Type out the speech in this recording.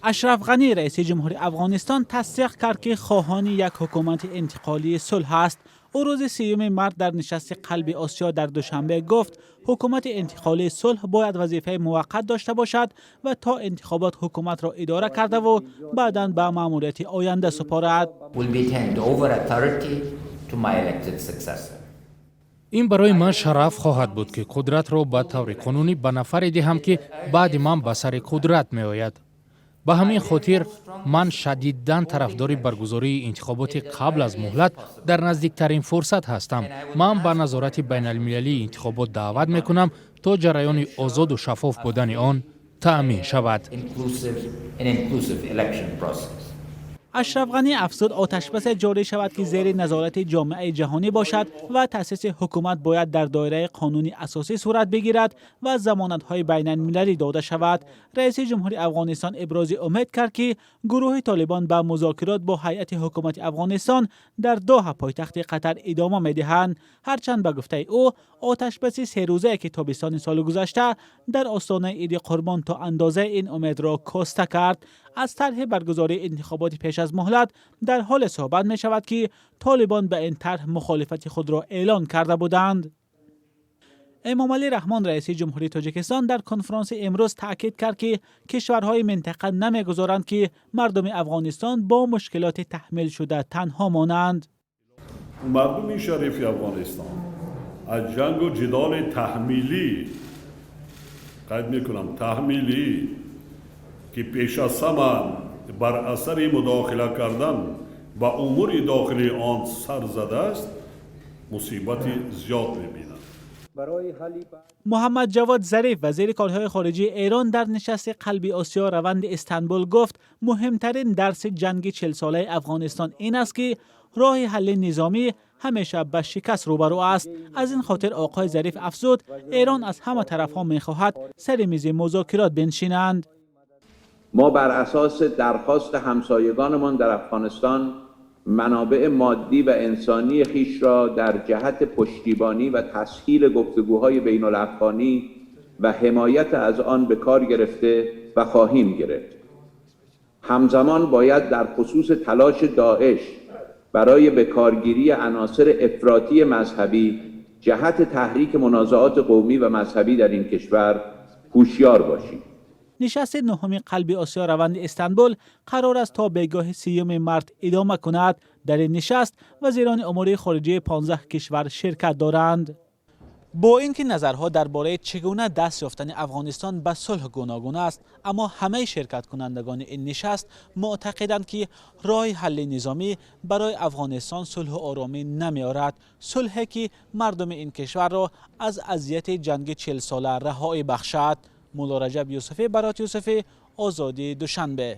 Ашраф Ғанӣ, раиси ҷумҳури Афғонистон, тасдиқ кард, ки хоҳони як ҳукумати интиқолии сулҳ аст. Ӯ рӯзи 30 март дар нишасти Қалби Осиё дар Душанбе гуфт, ҳукумати интиқолии сулҳ бояд вазифаи муваққат дошта бошад ва то интихобот ҳукуматро идора кардаву баъдан ба маъмурияти оянда супорад. Will be to hand over authority to my elected successor. Ин барои ман шараф хоҳад буд, ки қудратро ба таври қонунӣ ба нафаре диҳам, ки баъди ман ба сари қудрат меояд. Ба ҳамин хотир ман шадидан тарафдори баргузории интихоботи қабл аз муҳлат дар наздиктарин фурсат ҳастам. Ман ба назорати байналмилалии интихобот даъват мекунам, то ҷараёни озоду шаффоф будани он таъмин шавад. Inclusive and inclusive election process. Ашраф Ғанӣ афзуд, оташбасе ҷорӣ шавад, ки зери назорати ҷомеаи ҷаҳонӣ бошад ва таъсиси ҳукумат бояд дар доираи қонуни асосӣ сурат бигирад ва замонатҳои байналмилалӣ дода шавад. Раиси ҷумҳури Афғонистон ибрози умед кард, ки гурӯҳи Толибон ба музокирот бо ҳайати ҳукумати Афғонистон дар Доҳа, пойтахти Қатар, идома медиҳанд. Ҳарчанд, ба гуфтаи ӯ, оташбаси серӯзае, ки тобистони соли гузашта дар остонаи Иди Қурбон то андозаи ин умедро коста кард. Аз тарҳи баргузории интихоботи пеш аз муҳлат дар ҳоле суҳбат мешавад, ки Толибон ба ин тарҳ мухолифати худро эълон карда буданд. Эмомалӣ Раҳмон, раиси ҷумҳурии Тоҷикистон, дар конфронси имрӯз таъкид кард, ки кишварҳои минтақа намегузоранд, ки мардуми Афғонистон бо мушкилоти таҳмилшуда танҳо монанд. Мардуми шарифи Афғонистон аз ҷангу ҷидоли таҳмилӣ, қайд мекунам, таҳмилӣ, ки пеш аз ҳама бар асари мудохила кардан ба умури дохилии он сар задааст, мусибати зиёд мебинанд. Муҳаммад Ҷавод Зариф, вазири корҳои хориҷии Эрон, дар нишасти Қалби Осиё раванди Истанбул гуфт, муҳимтарин дарси ҷанги 40-солаи Афғонистон ин аст, ки роҳи ҳалли низомӣ ҳамеша ба шикаст рӯбарӯ аст. Аз ин хотир, оқои Зариф афзуд, Эрон аз ҳама тарафҳо мехоҳад сари мизи музокирот биншинанд. ما بر اساس درخواست همسایگانمان در افغانستان منابع مادی و انسانی خویش را در جهت پشتیبانی و تسهیل گفتگوهای بین الافغانی و حمایت از آن به کار گرفته و خواهیم گرفت. همزمان باید در خصوص تلاش داعش برای بکارگیری عناصر افراطی مذهبی جهت تحریک منازعات قومی و مذهبی در این کشور هوشیار باشیم. Нишасти нуҳуми Қалби Осиё раванди Истанбул қарор аст то бегоҳи 30 март идома кунад. Дар ин нишаст вазирони умури хориҷии 15 кишвар ширкат доранд. Бо ин ки назарҳо дар бораи чӣ гуна даст ёфтани Афғонистон ба сулҳ гуногун аст, аммо ҳамаи ширкаткунандагони ин нишаст муътақиданд, ки роҳи ҳалли низомӣ барои Афғонистон сулҳу оромӣ намеорад, сулҳе ки мардуми ин кишварро аз азияти ҷанги 40-сола раҳоӣ бахшад. Мулло Раҷаб Юсуфӣ, Барот Юсуфӣ, Озодӣ, Душанбе.